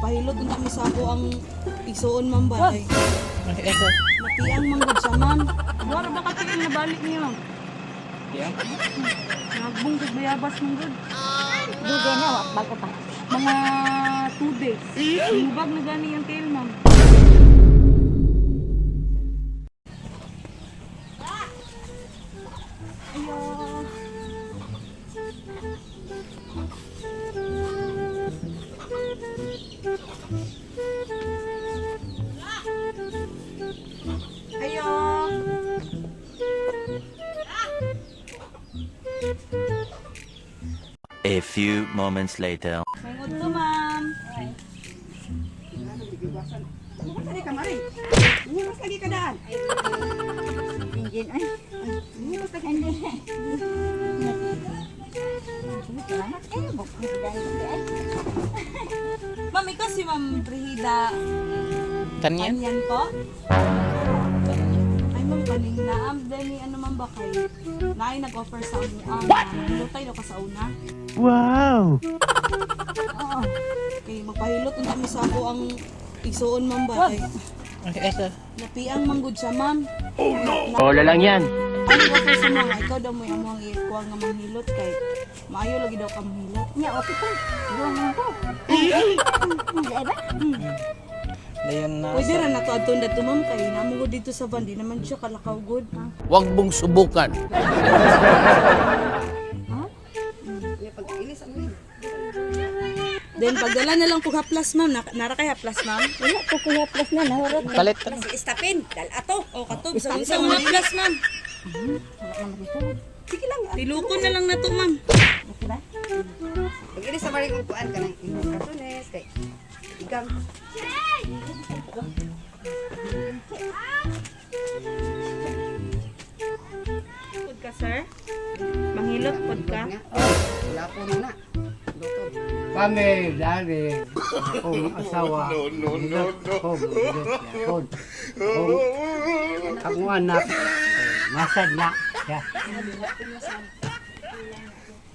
Magpahilot unta mi sa ako ang igsuon, ma'am, ba kay napiang man gud siya, ma'am. Wala ba ka tiil na balik niyo? Yeah. Nagbong kag bayabas man gud. Dugay na, wa bago pa. Mga 2 days. Mubag na gani ang tail, ma'am. Ayo. Ayo. A few moments later. May udto, ma'am. Bukas lagi ka, Mari. Bukas lagi ka daan. Engine ay. Bukas lagi. Hindi. Salamat eh, bukod dahil ay. Ma'am, ikaw si Ma'am Brihida Tanyan? Kanyan po? Tanyan. Ay, ma'am, kaning naam. Dahil ano man ba kay naay nag-offer sa amuang. What? Maghilotay daw ka sa una. Wow! Oo. Kay magpahilot unta mi sa ako ang igsuon, ma'am, ba kay napiang man gud siya, ma'am. Bola lang yan. Ang nag-offer sa mga ikaw daw mo among ikuha nga manghilot kay maayo lagi daw ka manghilot. Nya okay pa. Duwa man ko. Ay, ba? Dayon na. Pwede ra na to adto na to, ma'am, kay namo gud dito sa van di naman siya kalakaw gud. Huwag mong subukan. Pag-ilis, ano yun? Then pagdala na lang ko haplas, ma'am. Nara kay haplas, ma'am. Wala ko kuya plus na nahurot. Palit ta. Si Istapin, dal ato. O katob sa unsa nga haplas, ma'am. Sige lang. Tilukon na lang na to, ma'am. Okay ba? Pag-ilis sa Mari kung kuan ka ng imong katunes kay igang. Pud ka, sir? Manghilot pud ka? Nga. Oh, wala po na na. Luto. Kami dari akong asawa. No, no, no, no. Ako, akong anak, masad na. Siya.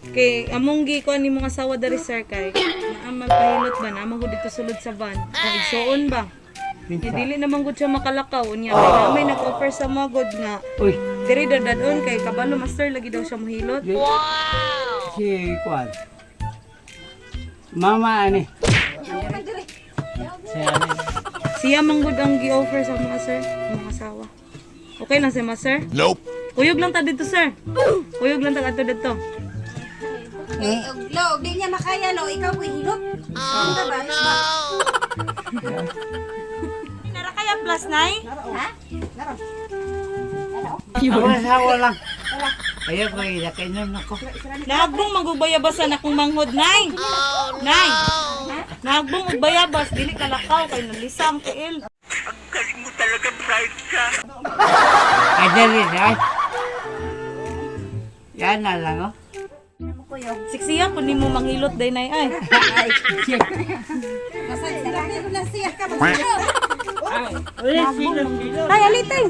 Kay among gi ko ani mga asawa diri, sir, kay naa magpahilot ba na gud dito sulod sa van. Kung igsuon ba? Kay Minsa. dili naman gud siya makalakaw unya kay naa may nag-offer sa mga gud nga Uy, diri daw dadon kay kabalo master lagi daw siya mohilot. si Kwan. Mama ani. Siya ani. Siya man gud ang gi-offer sa mga sir, mga asawa. Okay lang sa mga sir? Nope. Kuyog lang ta dito, sir. Kuyog lang ta adto dito. Eh, lo, di niya makaya lo, ikaw ko hilot. Oh, no. Nara kaya plus 9? Ha? Ako asawa lang. Ayaw ko, ilakainom ako. Nagbong magubayabasan akong manghod, nay. Nay. Nagbong og bayabas dili kalakaw kay nalisa ang tiil. Ay, dali na. Yan na lang, oh. Ano kuyog? Siksiya po nimo manghilot day nay ay. Masad sila na siya ka. Uy, sino, sino? Ay, alitay.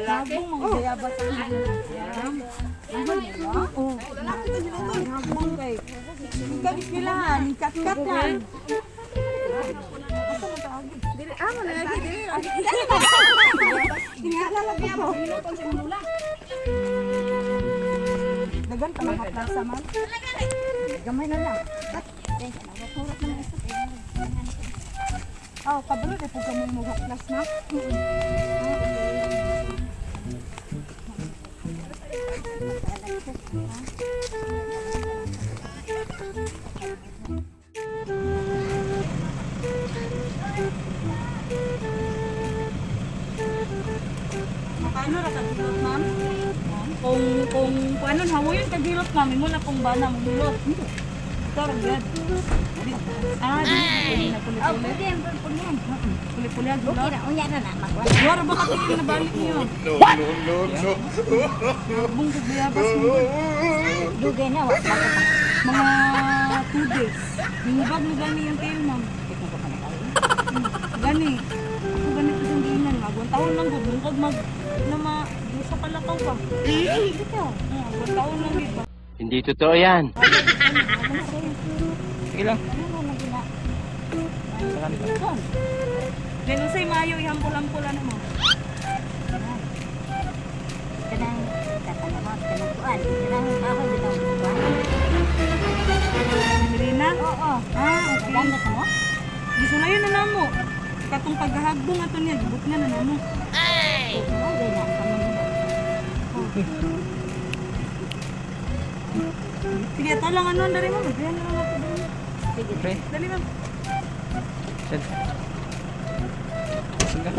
Nagbong magubayabas ang Oh. Nagbong kay. Ikaw ispilahan, kat-kat lang. Dili amo na lagi dili. Tingala lagi ko. Dagan pa mga plaza man. Gamay na lang. Eh, nahurot na isa. Oh, kabalo di po kamo mo haplas na. Paano ra kagilot, ma'am? Kung paano hawoyon kagilot, ma'am, imo na kung bana mo hilot. Ikaw ra gyud. Ah, di na Oh, puli-puli. pwede ang pwede yan. Puli-puli ang Okay gilot. ra, unya na na magwa. Wala ba ka tingin na balik niyo? No, no, no, no. Nagbong kag bayabas mo. Dugay na wa bago pa. Mga 2 days. Ningubag na gani yung tail, ma'am. Gani. Ako gani pa siyang giinan. Magwan taon lang gud bungkag mag na ma di sa kalakaw pa. Ikaw. Magwan taon lang gid ba. Hindi totoo yan. Sige lang. Ano na gina? Sa kanto. Then unsay maayo ihampol-hampol ano mo? Kanang tatanamot, kanang kuan. Kanang kahoy bitaw kuan. Melina? Oo. Ah, okay. Gamit mo? Gisulayon na namo. Katong paghahagbong ato niya, gibot na na namo. Oo, gay na ang kamay. Sige, ato lang ano, dali mo. Magbihan na lang ako dali. Sige. Pre. Dali, ma'am. Sad. Sige.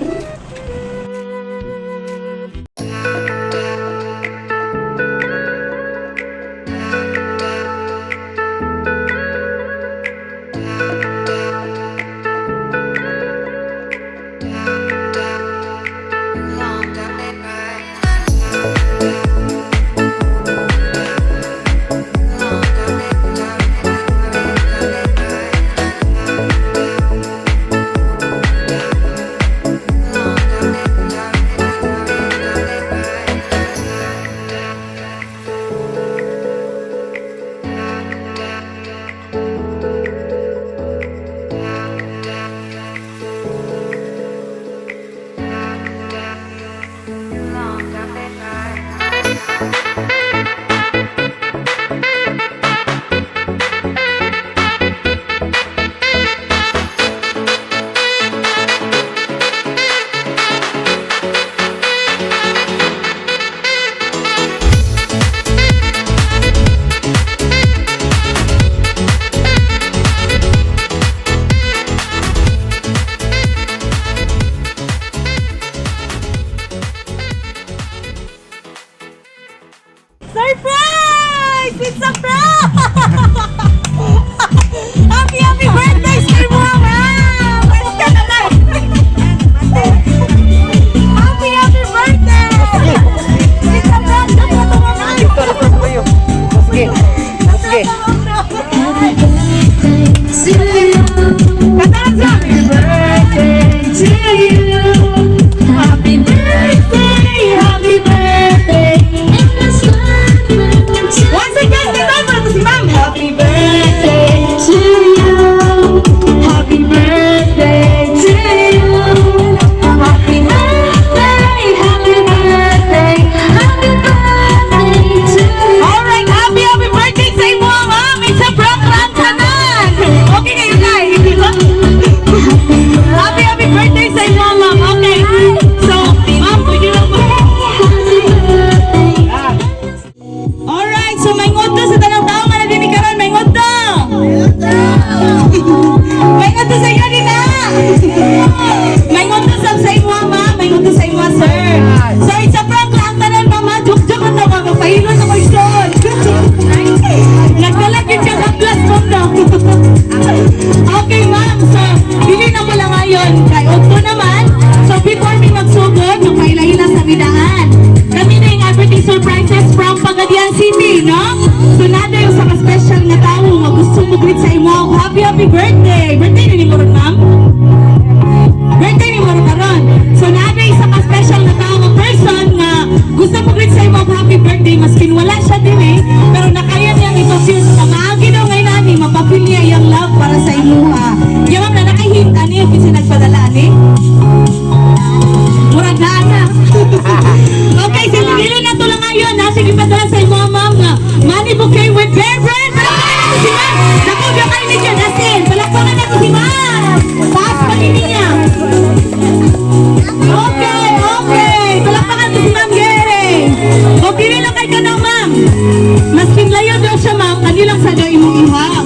Surprise! It's a prank! Happy, happy birthday sa imo, ma'am! Basta na lang! Happy, happy birthday! It's a prank! Dapat ito, ma'am! Sige. Sige. Happy birthday to you. Happy birthday, happy birthday. Once again, kita para si ma'am. Happy birthday to you. Happy birthday to you. Happy birthday, happy birthday, happy birthday to you. Alright, happy, happy birthday sa imo, ma'am. It's a prank run tanan. Okay kayo, guys. Happy, happy birthday sa inyo, ma'am. Okay. So, ma'am, pwede lang ba? Alright, so may ngodto sa tanang tao nga nadinig karon, may ngodto. May ngodto sa inyo din na. May ngodto sa imo, ma'am. May ngodto sa imo, sir. So, it's a prank lang tanan, mama. Joke-joke na to, ma'am. Magpahilot ako isod. Nagdala gyud siya ng glass mo no. Okay, ma'am. So, dili na mo lang ngayon. Kay Otto naman. So, before mi magsugod, magpaila-ila sa bidaan. Kami na yung everything surprises from Pagadian City, no? So, nada yung sa special nga tao nga gusto mo greet sa imo. Happy, happy birthday! Birthday ni mo ron, ma'am? Birthday ni mo ron karon. So, nada yung sa special nga tao nga person nga gusto mo greet sa imo happy birthday maskin wala siya diri pero nakaya niyang ipafeel sa maagi daw ngayon ani mapafeel niya iyang love para sa imuha. Ya ma'am na nakahint ani yung kinsa nagpadala ani? Murag na ana. Okay, so dili na to lang ngayon ha. Sige padala sa imo ma'am nga money bouquet with bear brand. Palakpakan nato si ma'am. Naku, biya kayo ninyo as in. Palakpakan nato si ma'am. Taas pa ni niya. Okay. Palakpakan to si Ma'am Gere. O, pili lang kay kanang ma'am. Maskin layo daw siya ma'am, kanilang sa daw imong ihak.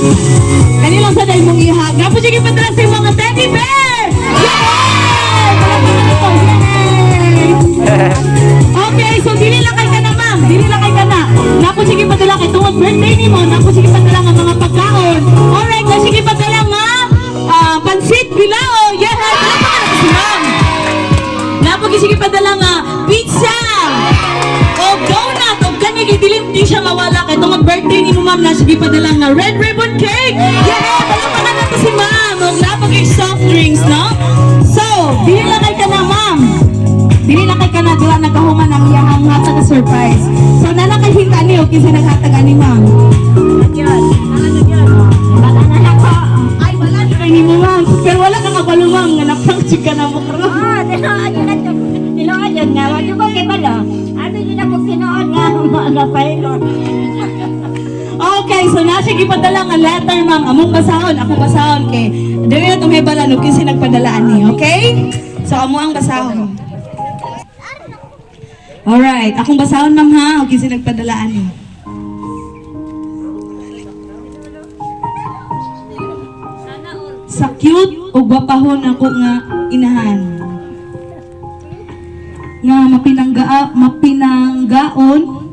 Kanilang sa daw imong ihak. Gapo sige padala sa imong mga teddy bear. Yay! Palakpakan ito. Yay! Okay, so dili lang kay kana ma'am. Dili lang kay kana. Napo sige padala kay tungod birthday nimo, napo sige padala nga mga pagkaon. Alright, na sige padala nga pansit bilao. Yeah, palakpakan nato si ma'am. Napag-isige padala nga pizza o donut o gani kay dili di siya mawala kay tungod birthday ni mo ma'am na sige padala nga red ribbon cake. Yeah, palakpakan nato si ma'am og napag soft drinks, no? So, dili lang kay kana ma'am. Dili lang kay kana dira nagkahuman ang iyahang hatag na surprise. So, nana kay hinta ni og kinsa naghatag ani ma'am. Wala na ako. Ay, wala ni kay nimo ma'am. kabalo, ma'am, nga na-prank jud ka namo karon. Oh, tinuod yun na tinuod yun nga. Wag ko kay balo. Ano yun ako tinuod nga mga pilot. Okay, so na siya gipadala nga letter, ma'am. Among basahon, akong basahon kay dili na tong balan og kinsa nagpadala ani, okay? So amo ang basahon. Alright, akong basahon, ma'am, ha, og kinsa nagpadala ani. Sa cute ug gwapahon ako nga inahan. Nga mapinanggaon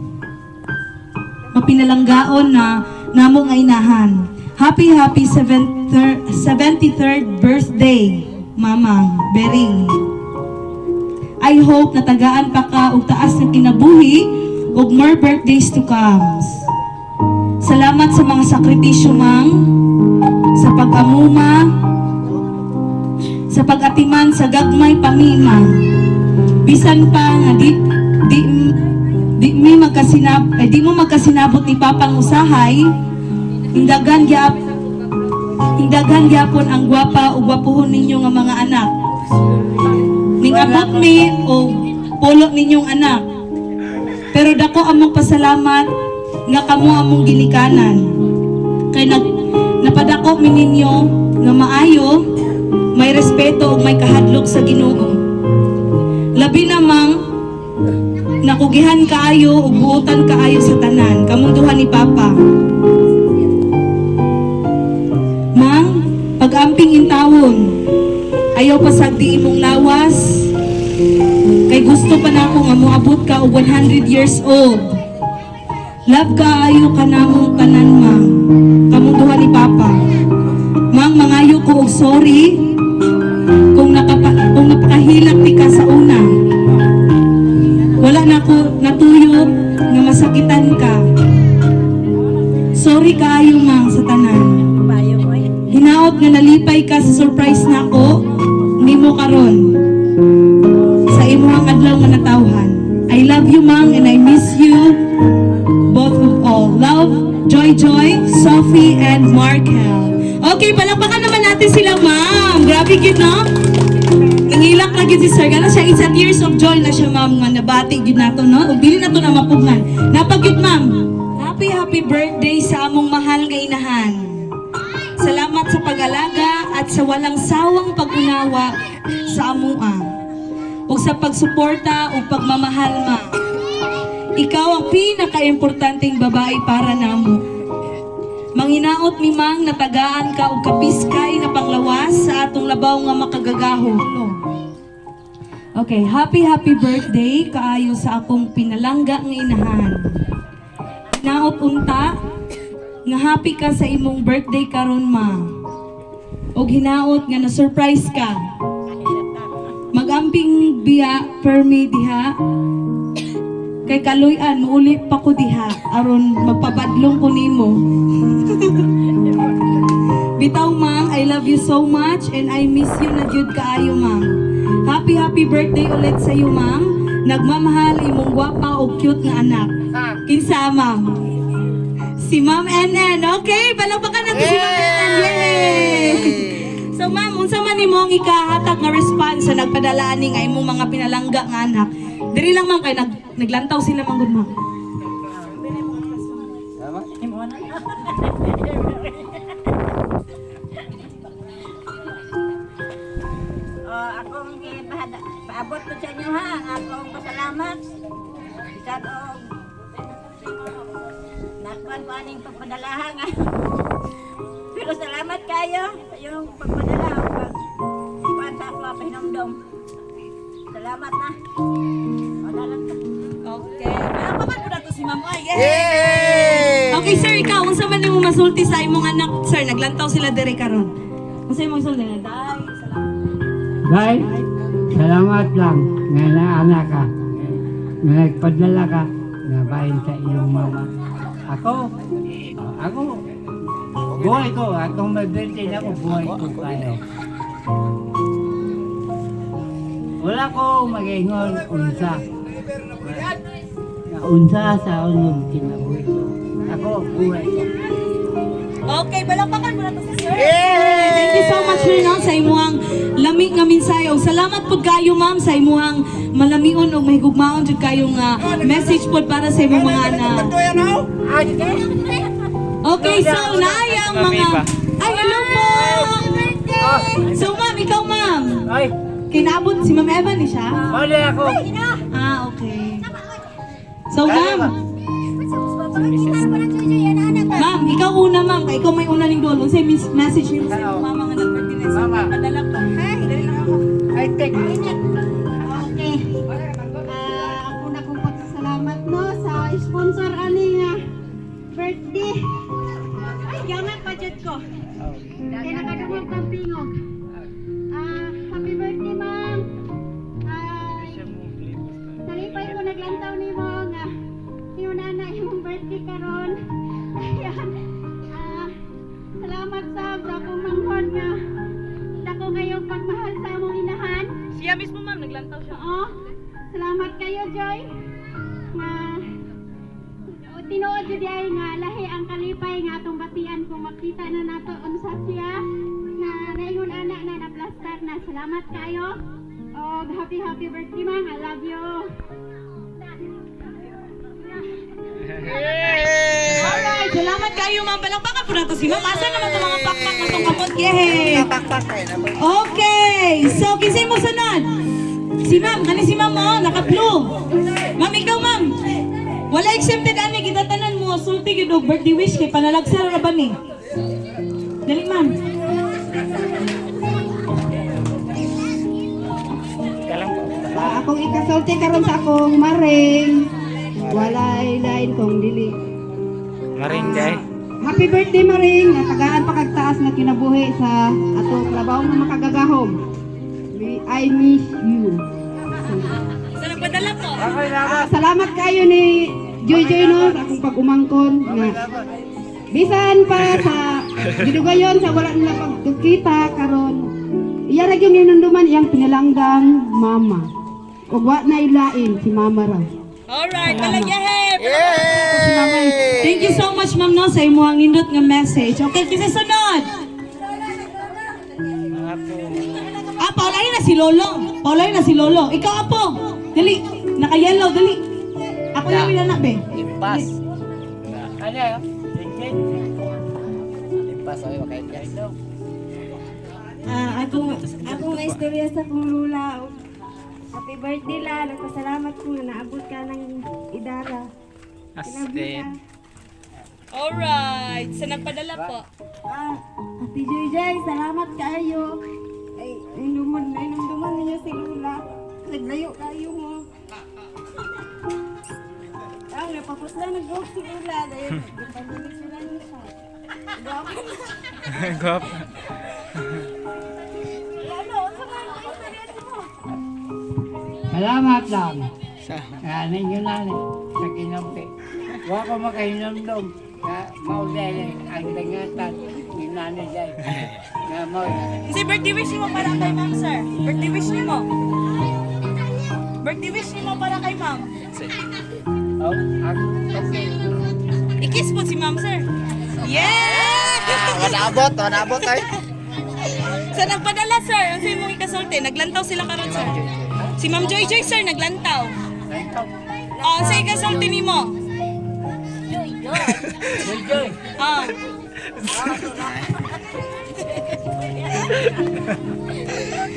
mapinalanggaon na namo nga inahan. Happy happy 73rd birthday, Mama Bering. I hope natagaan pa ka og taas nga kinabuhi ug more birthdays to come. Salamat sa mga sakripisyo, Mang, sa pag-amuma, sa pag-atiman sa gagmay pamima. Bisan pa nga di di di mi magkasinab eh, di mo magkasinabot ni Papang usahay, hingdagan gyapon ang gwapa ug gwapuhon ninyo nga mga anak. Ningabot mi og polo ninyong anak. Pero dako among pasalamat nga kamo among ginikanan. Kay napadako mi ninyo nga maayo, may respeto ug may kahadlok sa Ginoo. Labi namang nakugihan kaayo ug buotan kaayo sa tanan, kamong duha ni Papa. Mang, pag-amping intawon, ayaw pasagdi imong lawas, kay gusto pa nako nga moabot ka og 100 years old. Love kaayo ka namong tanan, Mang. Kamong duha ni Papa. Mang, mangayo ko og sorry kung napakahilak ti ka sa una. Wala na ko natuyo nga masakitan ka. Sorry kaayo, Mang, sa tanan. Bayo ko eh. Hinaot nga nalipay ka sa surprise nako nimo karon. Sa imuhang adlaw nga natawhan. I love you, Mang, and I miss you both of all. Love, Joy Joy, Sophie, and Markel. Okay, palakpakan naman natin sila, ma'am. Grabe gyud, no? Nangilak na gyud si Sir. Gana siya, it's a tears of joy na siya, ma'am, nga nabati gyud nato, no? Ug dili nato na mapugnan. Napagyud, ma'am. Happy, happy birthday sa among mahal nga inahan. Salamat sa pag-alaga at sa walang sawang pag-unawa sa amoa. Ug sa pagsuporta ug pagmamahal, ma. Ikaw ang pinakaimportanteng babae para namo. Manginaot mi, Mang, natagaan ka og kapiskay na panglawas sa atong labaw nga makagagaho. Okay, happy happy birthday kaayo sa akong pinalangga nga inahan. Naot unta nga happy ka sa imong birthday karon, ma. Og hinaot nga na-surprise ka. Magamping biya permi diha. Kay kaluy-an muuli pa ko diha aron magpabadlong ko nimo. Bitaw, Mang, I love you so much and I miss you na jud kaayo, Mang. Happy happy birthday ulit sa iyo, Mang. Nagmamahal imong gwapa ug cute nga anak. Kinsa, ma'am? Si Ma'am NN. Okay, palakpakan natin si Ma'am NN. Yay! So ma'am, unsa man nimo ang ikahatag nga response sa nagpadala ani nga imong mga pinalangga nga anak? Diri lang, ma'am, kay naglantaw sila man gud, ma'am. Oh, akong paabot ko sa inyo ha, ang akong pasalamat. Bisan og nakuan ko aning pagpadalahan nga. Pero salamat kayo sa iyong pagpadala o pag kuan sa ako pahinumdom. Salamat na. Wala lang to. Okay. Palakpakan po nato si Ma'am. Ay, yay! Okay, sir, ikaw, unsa man nimo masulti sa imong anak, sir? Naglantaw sila diri karon. Unsa imong isulti? Day, salamat. Day, salamat lang nga naanak ka. Nga nagpadala ka nga bahin sa iyong mama. Ako, buhay ko, akong may birthday na ako, buhay ko kayo. Wala ko mag-ingon unsa. Nga unsa sa unyong kinabuhi ko. Ako, buhay ko. Okay, palakpakan mo na to si sir. Thank you so much, sir, no, sa imong Lami nga mensahe. Og salamat pud kayo, ma'am, sa imuhang malamion og mahigugmaon jud kayo nga message pod para sa imong mga anak. Okay, so naay ang mga. Ay, hello po! So ma'am, ikaw, ma'am. Ay, Kinabot si Ma'am Eva ni siya? mali ako. Ah, okay. So ma'am, ma'am, ikaw una, ma'am, kay ikaw may una ning duol. Unsay message nimo sa imong mama nga nag-birthday na sa Mama. padala ko? Dali lang ako. Ay, tek. Okay. Ako na kong pagsasalamat no sa sponsor ani nga birthday. Ay, gamit pa jud ko. Kaya nakadungog kang tingog. Happy birthday, ma'am. Nalipay ko naglantaw nimo nga iyong na imong birthday karon. Ayan. Salamat sa akong manghod nga dako kayong pagmahal sa among inahan. Siya mismo, ma'am, naglantaw siya. Oo. Salamat kayo, Joy. Nga o, tinuod jud ay nga lahi ang kalipay nga atong batian kung makita na nato unsa siya nga naingon ana na naplastar na. Salamat kayo. Og happy happy birthday, ma'am. I love you. Alright, salamat kayo, ma'am. Palakpakan po nato si ma'am. Asa naman itong mga pakpak na itong kamot? Yehey! Okay, so kinsay mo sunod? Si ma'am, kani si ma'am oh, naka-blue. Ma'am, ikaw, ma'am. Wala exempted ani, kita tanan mo sulti gyud og birthday wish kay panalagsa ra ba ni? Dali, ma'am. Akong ikasulti karon sa akong maring. Walay lain kong dili. Marinday. Happy birthday, Maring! Natagaan pa kag taas nga kinabuhi sa atong trabaho nga makagagahom. I miss you. Sa nagpadala ko. Salamat kayo ni Joy Joy no sa akong pag-umangkon nga bisan pa sa gidugayon sa wala nila pagkita karon, iya ra gyud ninunduman iyang pinalanggang mama ug wa na ilain si mama ra. Alright, palagyahe! Thank you so much, ma'am, no, sa imuhang nindot nga message. Okay, kasi sunod. Paulay na si Lolo. Paulay na si Lolo. Ikaw, apo. Dali. Naka-yellow, dali. Ako yung inanak, be. Limpas. Ano yun? Tingin. Limpas, okay, makain. Akong istorya sa akong lula. Happy birthday la. Nagpasalamat ko nga naabot ka ng idara. Astin. Alright. Sa nagpadala po. Ate Joy Joy, salamat kayo. Ay, inumod na inumduman ninyo si Lula. Naglayo kayo mo. Napapos na nag si Lula. Dahil nagpabilis sila niya siya. Guwap. Ano, sa mga istorya mo? Salamat lang. Sa ninyo na sa kinampi. Wa ko makahinumdum na maulay ang dangatan ni nanay day. Na mao. Kasi birthday wish mo para kay ma'am, sir. Birthday wish mo. Birthday wish mo para kay ma'am. Oh, okay. I-kiss po si ma'am, sir. Yeah! Wala abot, wala abot ay. Sa nagpadala, sir, ang sa'yo mong ikasulti, naglantaw sila karon, sir. Si Ma'am Joy Joy, sir, naglantaw. Oh, sa ikasulti ni mo. Joy Joy. Oh.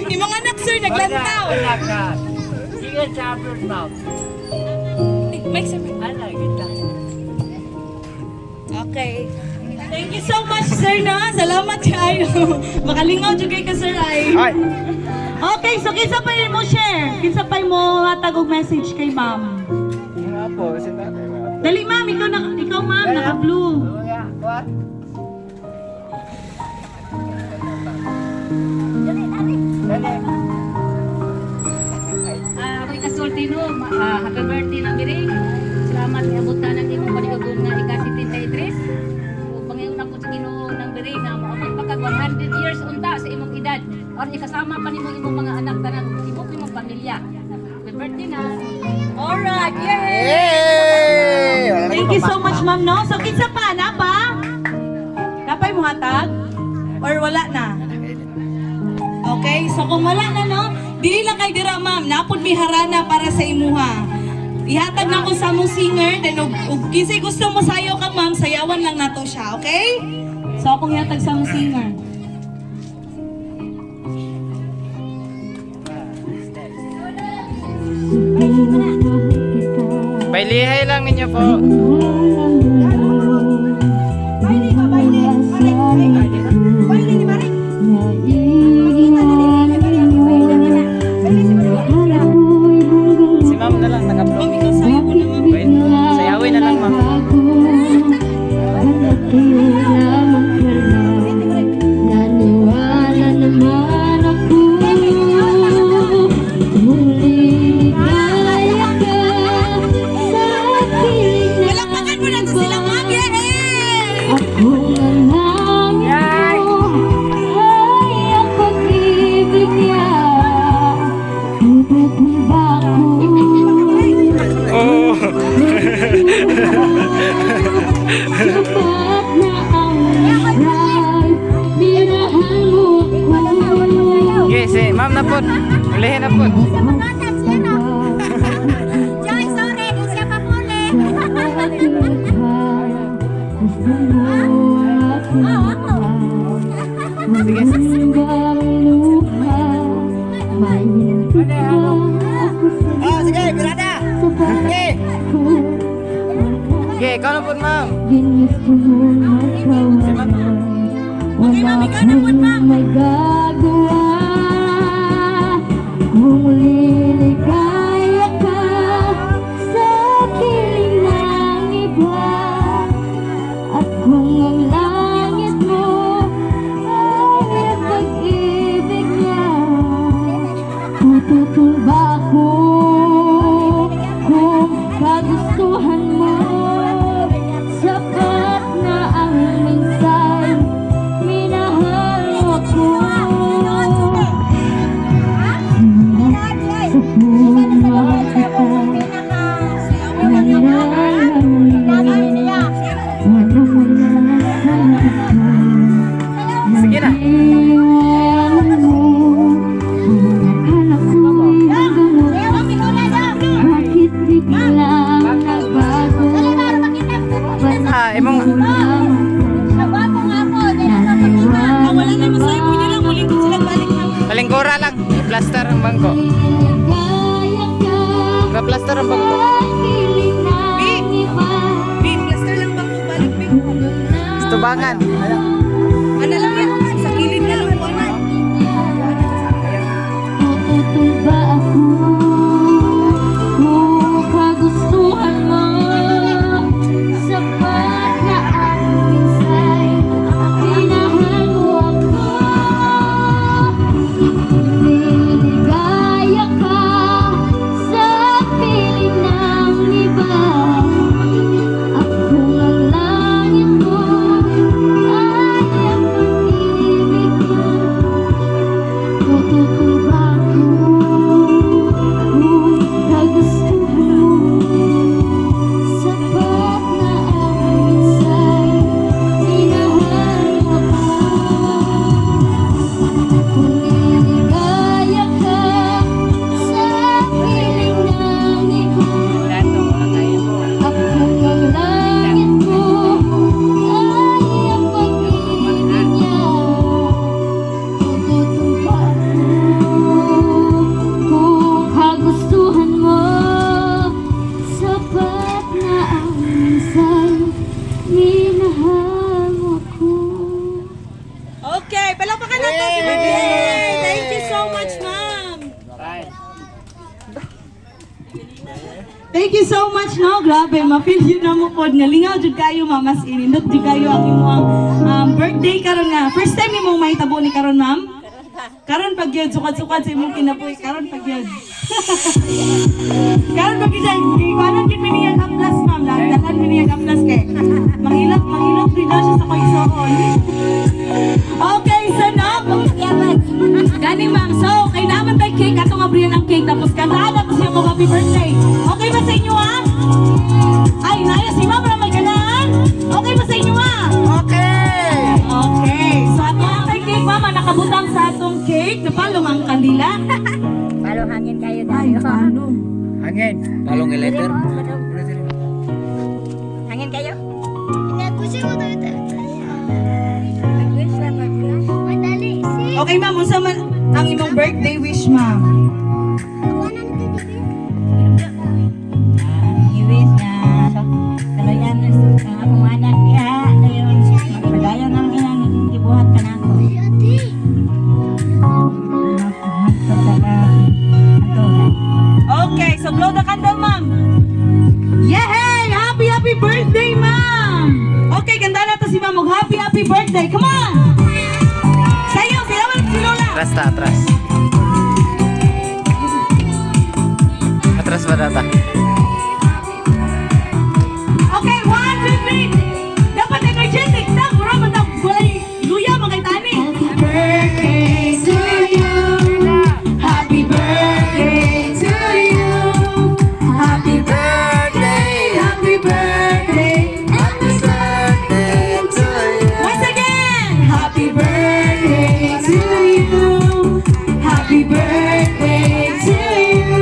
Yung mga anak, sir, naglantaw. Wala ka. Sige sa abot ma'am. Mike, sir. Ala kita. Okay. Thank you so much, sir, na. Salamat kayo. Makalingaw jud kay ka, sir, ay. Ay. Okay, so kinsa pa mo share? Kinsa pa mo hatag og message kay ma'am? Mga po, si tatay. Mga po. Dali, ma'am, ikaw na ikaw, ma'am, naka-blue. Mga what? Dali. Ako'y kasulti no, happy birthday na miring. Salamat niabot ka ng imong panigagong nga ika-73. Ug pangayon ako sa Ginoo ng miring nga moabot pa kag 100 years unta sa imong edad. Or ikasama pa nimo imong mga anak tanan ug tibok imong pamilya. Happy birthday na. Alright, yay! Yay! Wala Thank you so much, ma'am, no? So, kinsa pa? Napa? Napay mo hatag? Or wala na? Okay, So kung wala na, no, dili lang kay dira, ma'am, napod mi harana para sa imuha. Ihatag na ko sa among singer, then og kinsay gusto mo sayaw kang ma'am, sayawan lang nato siya, okay? So akong ihatag sa among singer. Bailihay lang ninyo po. Si ma'am na lang naka-vlog. Ma'am, ikaw sayaw ko na, ma'am. Wait, sayawin na lang, ma'am. Naniwala naman ako. Muli kaya ka sa piling na Palakpakan mo na to sila, ma'am. Yay! ako na lang ito ay ang pag-ibig niya. Tutupol ba ako? Oh. Sapat na ang miray, minahal mo ako. Okay, si ma'am na po. Ulihin na po. Joy, sorry, di siya papuli. Gusto mo aking Hanggang luha, may hinantik ba ako sa Oh, sige, birada. sapat ko? Okay, ikaw na po, ma'am. Ginusto mo magkawala. Okay, ma'am, ikaw na po, ma'am. Magagawa kung liligaya ka sa piling ng iba at kung ang langit mo ay ang pag-ibig niya, tututol ba ako kung kagustuhan mo? Sapat na ang minsan minahal mo ako. Sa puno kita Sige na. Iiwanan mo ang akala ko'y hanggang. Bakit biglang nagbago? Ah, imong Ah, wala na mo sayo, pwede lang muling kung sila balik na. palingkura lang. I-plaster ang bangko. Pa-plaster ang bangko. Bi, plaster lang bang balik, bi. Tubangan. Ano lang yan, sa kilid na lang po, ano. Tututol ba ako kung kagustuhan mo? Sapat na ang minsay, minahal mo ako. Liligaya ka sa piling ng iba at kung ang langit mo ay ang pag-ibig ko, tututol ba ako kung kagustuhan mo? Sapat na ang minsay, minahal mo ako. Kung liligaya ka sa piling ng iba at kung ang langit mo ay ang pag-ibig niya, tututol ba ako kung kagustuhan mo? Sapat na ang minsay, minahal mo ako. Okay, palakpakan natin si Ma'am. Yay! Thank you so much, ma'am. Bye. Thank you so much, no? Grabe, ma-feel yun na mo pod. Nga lingaw jud kayo, ma'am. Mas inindot jud kayo ang imong birthday karon nga. First time nimong mahitabo ni karon, ma'am? Karon pag yun, sukad-sukad sa imong kinabuhi. Karon pag yun. Karon pag yun, karon yun miniyang aplas, ma'am. Dalan miniyang aplas kay. Manghilot, manghilot rin daw siya sa kaigsoon. Okay, so now, gani ma'am, so kay naman tay cake, atong abrihan ang cake, tapos kantaan ako siya ko happy birthday. Okay ba sa inyo ah? Ay, naya si ma'am ra may ganahan? Okay ba sa inyo ah? Okay! Okay, so ato ang tay cake mama, nakabutang. sa atong cake. Napalong ang kandila. Palo hangin kayo dahil. Palong. Hangin. Palong eleter. Hangin kayo? Okay, ma'am, unsa man ang imong birthday wish, ma'am? Iwis na kalayan ang akong anak niya. Dayon, magpadayon ang iyang gibuhat ka nako. Okay, so blow the candle, ma'am. Yay! Happy, happy birthday, ma'am! Okay, ganda na to si ma'am. Og happy, happy birthday. Come on! Sayo, bilawan si Lola. Atras ta, atras. Atras ba data? Okay, one, two, three. Dapat energetic ta. Mura man ta. Walay luya mga itani. Happy birthday to you. Happy birthday to you. Happy birthday, happy birthday, Happy birthday to you. Once again, happy birthday to you. Happy birthday to you.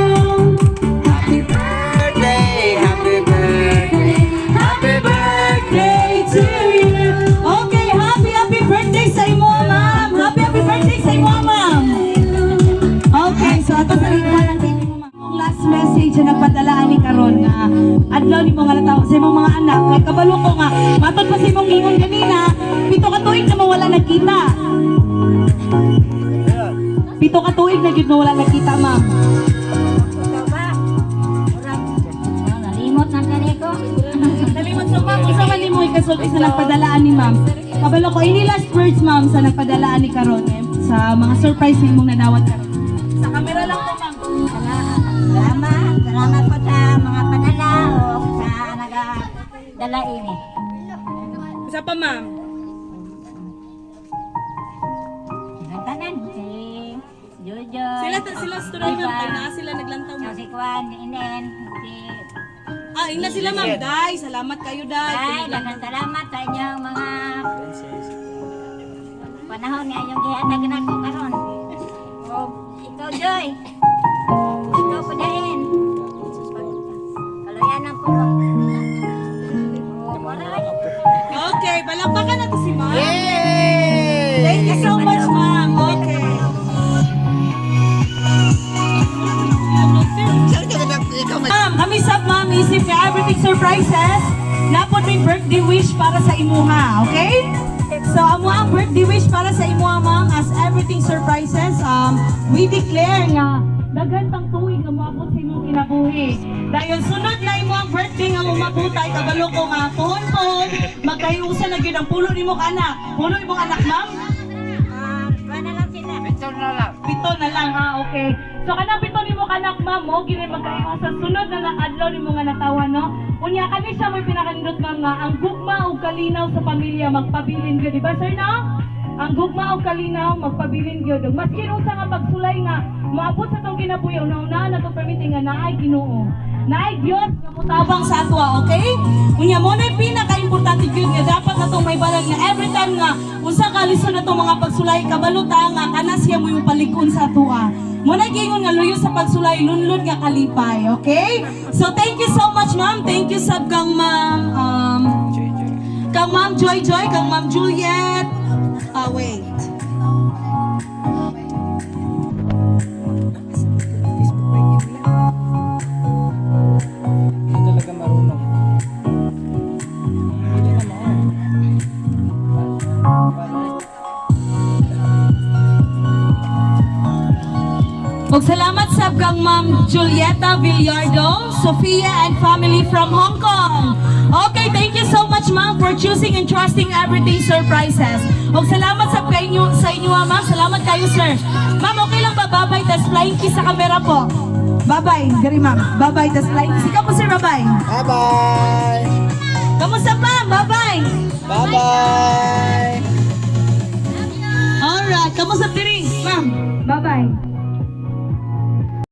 Happy Birthday, happy birthday. Happy birthday to you. Okay, happy happy birthday sa imo, ma'am. Happy happy birthday sa imo, ma'am. Okay, so ato sa lingkod ng TV mo, ma'am. Ang last message na nagpadala ani karon nga adlaw nimo nga natawo sa imong mga anak kay kabalo ko nga matod pa sa imong ingon ganina 7 ka tuig na mawala nagkita. 7 ka tuig na gyud mawala nagkita, ma'am. Ikaw ba? Murag, nalimot na gani ko. Nalimot so ma'am, unsa man nimo ikasulti sa nagpadalaan ni ma'am? Kabalo ko ini last words, ma'am, sa nagpadalaan ni karon eh, sa mga surprise nimong nadawat karon. Sa camera lang po, ma'am. Salamat, salamat po sa mga padala o sa nagadala ini. Isa pa, ma'am. Ang tanan, si Jojo. Sila sila story, ma'am, kay naa sila naglantaw, ma'am. Si Kwan, si Inen, si Ah, ingna sila, ma'am. Day, salamat kayo, day. Ay, daghang salamat sa inyong mga panahon nga inyong gihatag nako karon. O ikaw Joy. Ikaw po dahin. Kaluyanan po. O wala. Okay, palakpakan nato si ma'am. Yay! Thank you so much, ma'am. Okay. Ma'am, kami sa ma'am, isip nga everything surprises. Napod may birthday wish para sa imuha, okay? So, amo ang birthday wish para sa imuha, ma'am, as everything surprises, we declare nga daghan pang tuig nga moabot sa imong kinabuhi. Dayon sunod na imo ang birthday nga umabutay kabalo ko nga pohon-pohon magkahiusa na gyud ang pulo nimo ka anak. Pulo imong anak, ma'am? Ah, na lang sila. 7 na lang ha, okay. So kanang 7 nimo kanak, ma'am, mo gini magkaingon sa sunod na adlaw nimo nga natawa, no. Unya kani siya may pinakanindot, ma'am, nga ang gugma ug kalinaw sa pamilya magpabilin gyud, di ba sir, no? Ang gugma ug kalinaw magpabilin gyud. Ug maskin unsa nga pagsulay nga moabot sa tong kinabuhi, una-una na to permiti nga naay Ginoo. Naay Dios nga motabang sa atwa, okay? Unya mo na pinaka-importante gyud nga dapat natong may balag nga every time nga unsa ka lisod natong mga pagsulay kabalo ta nga kana siya mo yung palig-on sa atoa. Mo na giingon nga luyo sa pagsulay lunlun nga kalipay, okay? So thank you so much, ma'am. Thank you sab kang ma'am kang ma'am Joy Joy, kang ma'am Juliet. Ah, wait. Hindi talaga marunong. Hindi na mao. Ug salamat sab kang Ma'am Julieta Villardo, Sophia and family from Hong Kong. Okay, thank you so much, ma'am, for choosing and trusting Everything Surprises. Ug salamat sab kay inyo sa inyo, ah, ma'am. Salamat kayo, sir. Ma'am, okay lang ba? Bye-bye, tas flying kiss sa camera po. Bye-bye, diri ma'am. Bye-bye, tas flying kiss. Ikaw po, sir, bye-bye. Bye-bye! Kamusta, ma'am? Bye-bye. Bye-bye! Alright, kamusta diri, ma'am? Bye-bye.